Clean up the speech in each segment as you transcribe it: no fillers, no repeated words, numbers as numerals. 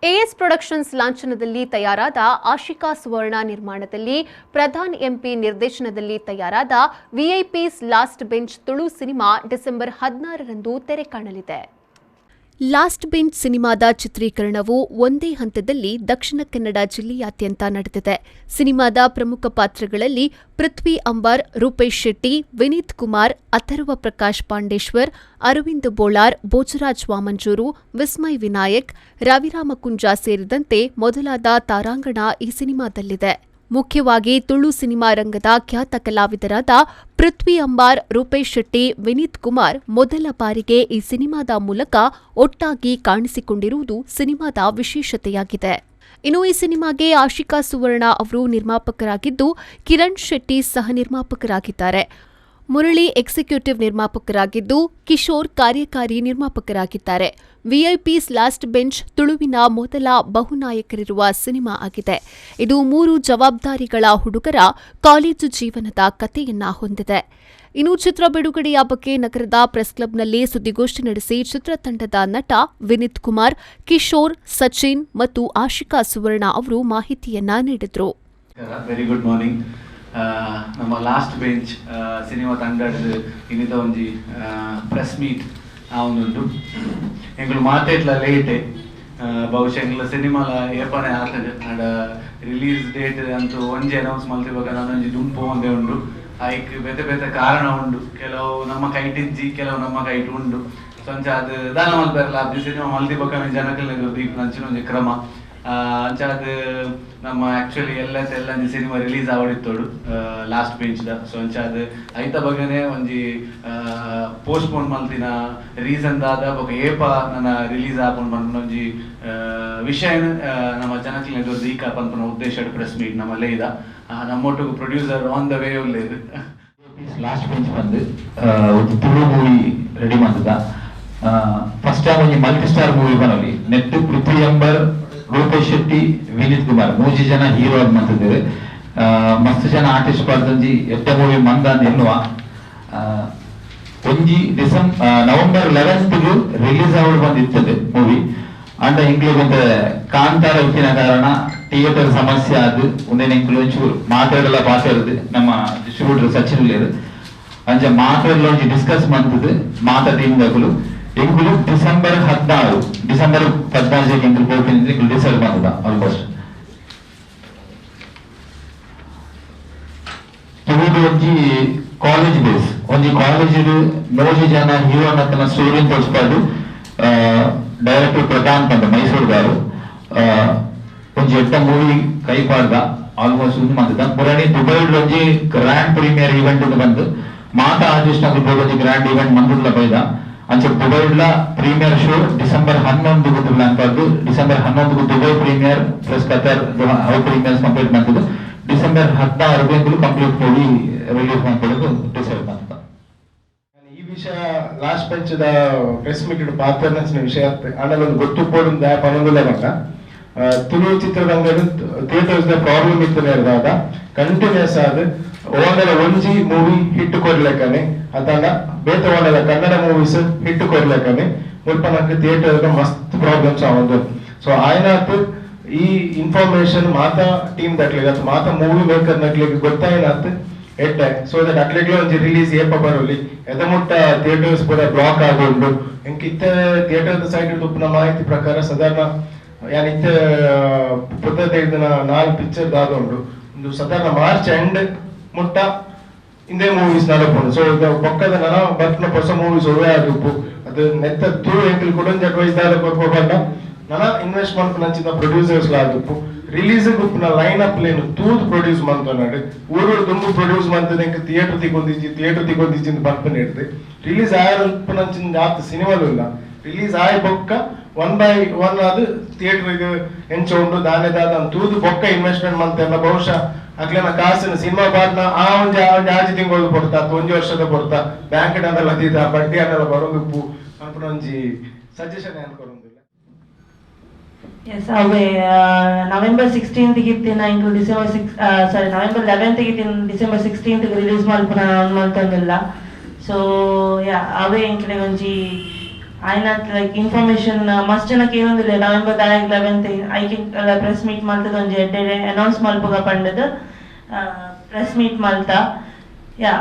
As productions ಲಾಂಛನದಲ್ಲಿ ತಯಾರಾದ, ಆಶಿಕಾ ಸುವರ್ಣ ನಿರ್ಮಾಣದಲ್ಲಿ, Pradhan MP ನಿರ್ದೇಶನದಲ್ಲಿ ತಯಾರಾದ VIPs last bench Tulu cinema December 16ರಂದು ತೆರೆ ಕಾಣಲಿದೆ. ಲಾಸ್ಟ್ ಬೆಂಚ್ ಸಿನಿಮಾದ ಚಿತ್ರೀಕರಣವು ಒಂದೇ ಹಂತದಲ್ಲಿ ದಕ್ಷಿಣ ಕನ್ನಡ ಜಿಲ್ಲೆಯಾದ್ಯಂತ ನಡೆದಿದೆ. ಸಿನಿಮಾದ ಪ್ರಮುಖ ಪಾತ್ರಗಳಲ್ಲಿ ಪೃಥ್ವಿ ಅಂಬಾರ್, ರೂಪೇಶ್ ಶೆಟ್ಟಿ, ವಿನೀತ್ ಕುಮಾರ್, ಅಥರ್ವ ಪ್ರಕಾಶ್ ಪಾಂಡೇಶ್ವರ್, ಅರವಿಂದ್ ಬೋಳಾರ್, ಭೋಜರಾಜ್ ವಾಮಂಜೂರು, ವಿಸ್ಮಯ್ ವಿನಾಯಕ್, ರವಿರಾಮ ಕುಂಜ ಸೇರಿದಂತೆ ಮೊದಲಾದ ತಾರಾಂಗಣ ಈ ಸಿನಿಮಾದಲ್ಲಿದೆ. ಮುಖ್ಯವಾಗಿ ತುಳು ಸಿನಿಮಾ ರಂಗದ ಖ್ಯಾತ ಕಲಾವಿದರಾದ ಪೃಥ್ವಿ ಅಂಬಾರ್, ರೂಪೇಶ್ ಶೆಟ್ಟಿ, ವಿನೀತ್ ಕುಮಾರ್ ಮೊದಲ ಬಾರಿಗೆ ಈ ಸಿನಿಮಾದ ಮೂಲಕ ಒಟ್ಟಾಗಿ ಕಾಣಿಸಿಕೊಂಡಿರುವುದು ಸಿನಿಮಾದ ವಿಶೇಷತೆಯಾಗಿದೆ. ಇನ್ನು ಈ ಸಿನಿಮಾಗೆ ಆಶಿಕಾ ಸುವರ್ಣ ಅವರು ನಿರ್ಮಾಪಕರಾಗಿದ್ದು, ಕಿರಣ್ ಶೆಟ್ಟಿ ಸಹ ನಿರ್ಮಾಪಕರಾಗಿದ್ದಾರೆ. ಮುರಳಿ ಎಕ್ಸಿಕ್ಯೂಟಿವ್ ನಿರ್ಮಾಪಕರಾಗಿದ್ದು, ಕಿಶೋರ್ ಕಾರ್ಯಕಾರಿ ನಿರ್ಮಾಪಕರಾಗಿದ್ದಾರೆ. ವಿಐಪಿಸ್ ಲಾಸ್ಟ್ ಬೆಂಚ್ ತುಳುವಿನ ಮೊದಲ ಬಹುನಾಯಕರಿರುವ ಸಿನಿಮಾ ಆಗಿದೆ. ಇದು ಮೂರು ಜವಾಬ್ದಾರಿಗಳ ಹುಡುಗರ ಕಾಲೇಜು ಜೀವನದ ಕಥೆಯನ್ನ ಹೊಂದಿದೆ. ಇನ್ನು ಚಿತ್ರ ಬಿಡುಗಡೆಯ ಬಗ್ಗೆ ನಗರದ ಪ್ರೆಸ್ ಕ್ಲಬ್ನಲ್ಲಿ ಸುದ್ದಿಗೋಷ್ಠಿ ನಡೆಸಿ ಚಿತ್ರತಂಡದ ನಟ ವಿನೀತ್ ಕುಮಾರ್, ಕಿಶೋರ್, ಸಚಿನ್ ಮತ್ತು ಆಶಿಕಾ ಸುವರ್ಣ ಅವರು ಮಾಹಿತಿಯನ್ನ ನೀಡಿದರು. Very good morning. ನಮ್ಮ ಲಾಸ್ಟ್ ಬೆಂಚ್ ಸಿನಿಮಾ ತಂಡದ ಇನ್ನಿತ ಒಂಜಿ ಪ್ರೆಸ್ ಮೀಟ್ ಆವೊಂದುಂಡು. ಎಂಕುಲು ಮಾತೆಟ್ಲ ಲೇಟೆ. ಬಹುಶಃ ಎಂಕ್ಲ ಸಿನಿಮಾಲ ಏಪನೆ ಆತಂಡ್. ಆಂಡ ರಿಲೀಸ್ ಡೇಟ್ ಅಂತೂ ಒಂಜಿ ಅನೌನ್ಸ್ ಮಲ್ತಿಬೊಕ ನನೊಂಜಿ ದುಂಪು ಒಂದೇ ಉಂಡು. ಐಕ್ ಬೇತೆ ಬೇತೆ ಕಾರಣ ಉಂಡು. ಕೆಲವು ನಮ್ಮ ಕೈಟಿಜ್ಜಿ, ಕೆಲವು ನಮ್ಮ ಕೈಟ್ ಉಂಡು. ಸೊ ಅಂಚ ಅದು ದಾನ ಮಲ್ಪೆರಲ ಸಿನಿಮಾ ಮಲ್ತಿ ಬೊಕ ಜನಕಲ್ನ ದೀಪುನಂಚಿನ ಒಂಜಿ ಕ್ರಮ. ಅಂಚಾದ್ ನಮ್ಮ ಆಕ್ಚುಲಿ ಎಲ್ಲ ಎಲ್ಲ ಸಿನಿಮಾ ರಿಲೀಸ್ ಆವಡಿತ್ತೋಡು ಲಾಸ್ಟ್ ಬೆಂಚ್ ದ. ಸೊ ಅಂಚಾದ್ ಐತ ಬಗ್ಗೆನೆ ಒಂಜಿ ಪೋಸ್ಟ್ ಪೋನ್ ಮಲ್ತಿನ ರೀಸನ್ ದಾದ ಬೊಕ ಏಪ ನನ್ನ ರಿಲೀಸ್ ಆಪುಂಡು ಪನ್ಪುನ ಒಂಜಿ ವಿಷಯನ್ ನಮ್ಮ ಜನಕ್ಲೆನ ಎದುರು ದೀಕ ಪನ್ಪುನ ಉದ್ದೇಶ ಪ್ರೆಸ್ ಮೀಟ್ ನಮ್ಮ ಲೇದ. ನಮ್ಮೊಟ್ಟಿಗೆ ಪ್ರೊಡ್ಯೂಸರ್ ಆನ್ the way ಉಲ್ಲೇರು. ಲಾಸ್ಟ್ ಬೆಂಚ್ ಬಂದು ಒಂದು ತುಳು ಮೂವಿ ರೆಡಿ ಮಂತದ. ಫಸ್ಟ್ ಟೈಮ್ ಒಂಜಿ ಮಲ್ಟಿ ಸ್ಟಾರ್ ಮೂವಿ ಬನಲಿ. ನೆಟ್ ಪೃಥ್ವಿ ಅಂಬರ್, ರೂಪೇಶ್ ಶೆಟ್ಟಿ, ವಿನೀತ್ ಕುಮಾರ್ ಮೂಜಿ ಜನ ಹೀರೋ ಆಗಿ ಮಂತಿದ್ದಾರೆ. ಮಸ್ತ್ ಜನ ಆರ್ಟಿಸ್ಟ್ ಪಾಡ್ದೊಂಜಿ ಎಡ್ಡೆ ಮೂವಿ ಮಂದ ಅಂದ್ ಎನ್ನುವ. ಒಂಜಿ ನವೆಂಬರ್ 11th release ಆವಡ್ ಬಂದಿತ್ತದೆ ಮೂವಿ. ಅಂಡ ಎಂಕ್ಲೆಗ್ ಒಂತೆ ಕಾಂತಾರ ಇತ್ತಿನ ಕಾರಣ ಥಿಯೇಟರ್ ಸಮಸ್ಯೆ ಆದ್ ಉಂದೆನ್ ಎಂಕ್ಲು ಒಂಚೂರು ಮಾತಾಡಲ ಪಾತೆರ್ದು ನಮ್ಮ ಡಿಸ್ಟ್ರಿಬ್ಯೂಟರ್ ಸಚಿನ್ ಉಲ್ಲೇರು. ಅಂಚ ಮಾತಾಡಲ ಒಂಜಿ ಡಿಸ್ಕಸ್ ಮಂತದು ಮಾತ ಟೀಮ್ ದಕುಲು ಎಂಕುಲು ಡಿಸೆಂಬರ್ 16, ಡಿಸೆಂಬರ್ 14 ಎಂಕುಲು ಪೋಪಿನ ಎಂಕುಲು ಡಿಸೈಡ್ ಮಂತದ ಆಲ್ಮೋಸ್ಟ್. ತುಳುಡು ಒಂಜಿ ಕಾಲೇಜ್ ಬೇಸ್, ಒಂಜಿ ಕಾಲೇಜ್ ಮೂಜಿ ಜನ ಹೀರೋ ನಕ್ಕನ ಸ್ಟೋರಿ ತೋರಿಸ್ಪಾದು ಡೈರೆಕ್ಟರ್ ಪ್ರಧಾನ್ ಅಂತ ಮೈಸೂರುದಾರು ಒಂಜಿ ಎಡ್ಡ ಮೂವಿ ಕೈ ಪಾಡ್ದ ಆಲ್ಮೋಸ್ಟ್ ಉಂದು ಮಂತದ. ಪುರಾಣಿ ದುಬೈ ಒಂಜಿ ಗ್ರ್ಯಾಂಡ್ ಪ್ರೀಮಿಯರ್ ಇವೆಂಟ್ ಬಂದು ಮಾತ ಆರ್ಟಿಸ್ಟ್ ನಕುಲು ಒಂಜಿ ಗ್ರ್ಯಾಂಡ್ ಇವೆಂಟ್ ಮಂತುಡ್ಲ ಬೈದ. ಅಂಚ ದುಬೈಡ್ಲ ಪ್ರೀಮಿಯರ್ ಶೋ ಡಿಸೆಂಬರ್ 11 ಪ್ಲಾನ್ ಪಾಡ್ದು December 11 Dubai premiere plus Qatar how premieres complete ಮಂತದ್ದು ಡಿಸೆಂಬರ್ 16 ಕಂಪ್ಲೀಟ್ ಮೂವಿ ರಿಲೀಸ್ ಮಾಡ್ಕೊಳ್ಳೋದು ಡಿಸೈಡ್ ಮಂತ. ಈ ವಿಷಯ last bench the press meet ಪಾತ್ರನಂಚಿನ ವಿಷಯ ಆಂಡಲ ಒಂದು ಗೊತ್ತು ಪೋಡುಂದ ಪನೊಂದುಲ್ಲ ಮಕ್ಕ. ತುಳು ಚಿತ್ರರಂಗಡ್ ಥಿಯೇಟರ್ಸ್ ದ ಪ್ರಾಬ್ಲಮ್ ಇತ್ತು ದಾದ ಕಂಟಿನ್ಯೂಸ್ ಆದ್ ಓಂಡಲ ಒಂಜಿ ಮೂವಿ ಹಿಟ್ ಕೊರ್ಲೆಕ್ಕನೆ ಅತಂಡ ಬೇತೆ ಓಂಡಲ ಕನ್ನಡ ಮೂವೀಸ್ ಹಿಟ್ ಕೊರ್ಲೆಕ್ಕನೆ ಮುಲ್ಪ ನಂಗೆ ಥಿಯೇಟರ್ ಮಸ್ತ್ ಪ್ರಾಬ್ಲಮ್ಸ್ ಆವೊಂದು. ಸೊ ಆಯ್ನಾತ್ ಈ ಇನ್ಫಾರ್ಮೇಶನ್ ಮಾತಾ ಟೀಮ್ ದಕ್ಲೆಗ್ ಅಥವಾ ಮಾತಾ ಮೂವಿ ಮೇಕರ್ ನಕ್ಲೆಗ್ ಗೊತ್ತಾಯಿನಾತ್ ಎಡ್ಡೆ. ಸೊ that ಅಕ್ಲೆಗ್ಲ ಒಂಜಿ ರಿಲೀಸ್ ಏಪ ಬರೋಲಿ, ಎದಮುಟ್ಟ ಥಿಯೇಟರ್ಸ್ ಪೂರ ಬ್ಲಾಕ್ ಆಗುಂಡು. ಎಂಕ್ ಇತ್ತೆ ಥಿಯೇಟರ್ ಸೈಡ್ ಉಪ್ಪುನ ಮಾಹಿತಿ ಪ್ರಕಾರ ಸಾಧಾರಣ ಯಾನ್ ಇತ್ತೆ ಪುತ್ತ ತೆಗೆದಿನ ನಾಲ್ ಪಿಕ್ಚರ್ ದಾದ ಉಂಡು. ಒಂದು ಸಾಧಾರಣ ಮಾರ್ಚ್ ಎಂಡ್ ಮುಟ್ಟ ಇಂದೇ ಮೂವೀಸ್ ನಡಪುಂಡು. ಸೊ ಬೊಕ್ಕದ ನನ ಬರ್ಪುನ ಹೊಸ ಮೂವೀಸ್ ಒವ್ವೇ ಆದುಪ್ಪು, ಅದು ನೆತ್ತ ತೂ ಎಂಕಲ್ ಕುಡೊಂಜಿ ಅಡ್ವೈಸ್ ದಾದ ಕೊರ್ಪ ಪಂಡ, ನನ ಇನ್ವೆಸ್ಟ್ ಮನ್ಪುನಂಚಿನ ಪ್ರೊಡ್ಯೂಸರ್ಸ್ ಲ ಆದುಪ್ಪು, ರಿಲೀಸ್ ಉಪ್ಪುನ ಲೈನ್ ಅಪ್ ಲೇನು ತೂದು ಪ್ರೊಡ್ಯೂಸ್ ಮಂತೊನಡು. ಊರು ದುಂಬು ಪ್ರೊಡ್ಯೂಸ್ ಮಂತದ ಎಂಕ್ ಥಿಯೇಟರ್ ತಿಕ್ಕೊಂದಿಜ್ಜಿ, ಥಿಯೇಟರ್ ತಿಕ್ಕೊಂದಿಜ್ಜಿ ಅಂತ ಪನ್ಪುನ ಹಿಡ್ದು ರಿಲೀಸ್ ಆಯರ್ ಉಪ್ಪುನಂಚಿನ ಆತ್ ಸಿನಿಮಾಲು ಇಲ್ಲ. ರಿಲೀಸ್ ಆಯ್ ಬೊಕ್ಕ ಒನ್ ಬೈ ಒನ್ ಅದು ಥಿಯೇಟರ್ ಎಂಚ ಉಂಡು, ದಾನೆ ದಾದ ಅಂತ ತೂದು ಬೊಕ್ಕ ಇನ್ವೆಸ್ಟ್ಮೆಂಟ್ ಮಂತೆಲ್ಲ ಬಹುಶಃ ಅಕ್ಲೆನ ಕಾಸಿನ ಸಿನಿಮಾ ಪಾಡ್ನ ಆ ಒಂಜಿ 6 ತಿಂಗಳು ಕೊಡ್ತಾ ಅಥವಾ ಒಂಜಿ ವರ್ಷದ ಕೊಡ್ತಾ ಬ್ಯಾಂಕ್ ಅನ್ನೆಲ್ಲ ದೀದ ಬಡ್ಡಿ ಅನ್ನೆಲ್ಲ ಬರೋದುಪ್ಪು ಅನ್ಪುನ ಒಂಜಿ ಸಜೆಷನ್ ಅನ್ಕೊರೊಂದಿಲ್ಲ. ಎಸ್, ಅವೇ ನವೆಂಬರ್ 16th ಇತ್ತಿನ ಇಂದು ಡಿಸೆಂಬರ್ 6, ಸಾರಿ, ನವೆಂಬರ್ 11th ಇತ್ತಿನ ಡಿಸೆಂಬರ್ 16th release ಮಲ್ಪುನ ಮಲ್ತೊಂದುಲ್ಲ. ಸೊ ಯಾ, ಅವೇ ಎಂಕ್ಲೆ ಒಂಜಿ ಆಯ್ನಾತ್ ಲೈಕ್ ಇನ್ಫಾರ್ಮೇಶನ್ ಮಸ್ತ್ ಜನ ಕೇನೊಂದಿಲ್ಲ ನವೆಂಬರ್ ದಾಯಗ್ 11th ಐಕೆ ಪ್ರೆಸ್ ಮೀಟ್ ಮಲ್ತದ ಒಂಜಿ ಎಡ್ಡೆ ಅನೌನ್ಸ್ ಮಲ್ಪುಗ ಪಂಡದು ಪ್ರೆಸ್ ಮೀಟ್ ಮಲ್ತ. ಯಾ,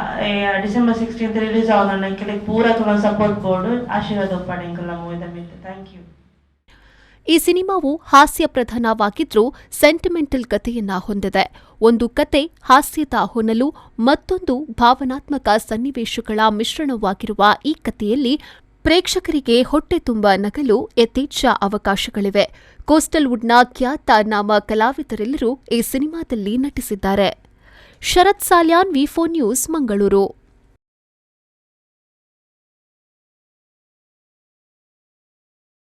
ಡಿಸೆಂಬರ್ 16th ರಿಲೀಸ್ ಆವೊಂದುಂಡು. ಎಂಕಲೆಗ್ ಪೂರ ಸಪೋರ್ಟ್ ಬೋಡು, ಆಶೀರ್ವಾದ ಉಪ್ಪಡ್ ಎಂಕಲ್ನ ಮೂವಿದ ಮಿತ್ತ್. Thank you. ಈ ಸಿನಿಮಾವು ಹಾಸ್ಯ ಪ್ರಧಾನವಾಗಿದ್ರೂ ಸೆಂಟಿಮೆಂಟಲ್ ಕಥೆಯನ್ನ ಹೊಂದಿದೆ. ಒಂದು ಕತೆ ಹಾಸ್ಯದ ಹೊನಲು, ಮತ್ತೊಂದು ಭಾವನಾತ್ಮಕ ಸನ್ನಿವೇಶಗಳ ಮಿಶ್ರಣವಾಗಿರುವ ಈ ಕಥೆಯಲ್ಲಿ ಪ್ರೇಕ್ಷಕರಿಗೆ ಹೊಟ್ಟೆ ತುಂಬ ನಗಲು ಯಥೇಚ್ಛ ಅವಕಾಶಗಳಿವೆ. ಕೋಸ್ಟಲ್ವುಡ್ನ ಖ್ಯಾತ ನಾಮ ಕಲಾವಿದರೆಲ್ಲರೂ ಈ ಸಿನಿಮಾದಲ್ಲಿ ನಟಿಸಿದ್ದಾರೆ. ಶರತ್ ಸಾಲ್ಯಾನ್, ವಿಫೋರ್ ನ್ಯೂಸ್, ಮಂಗಳೂರು.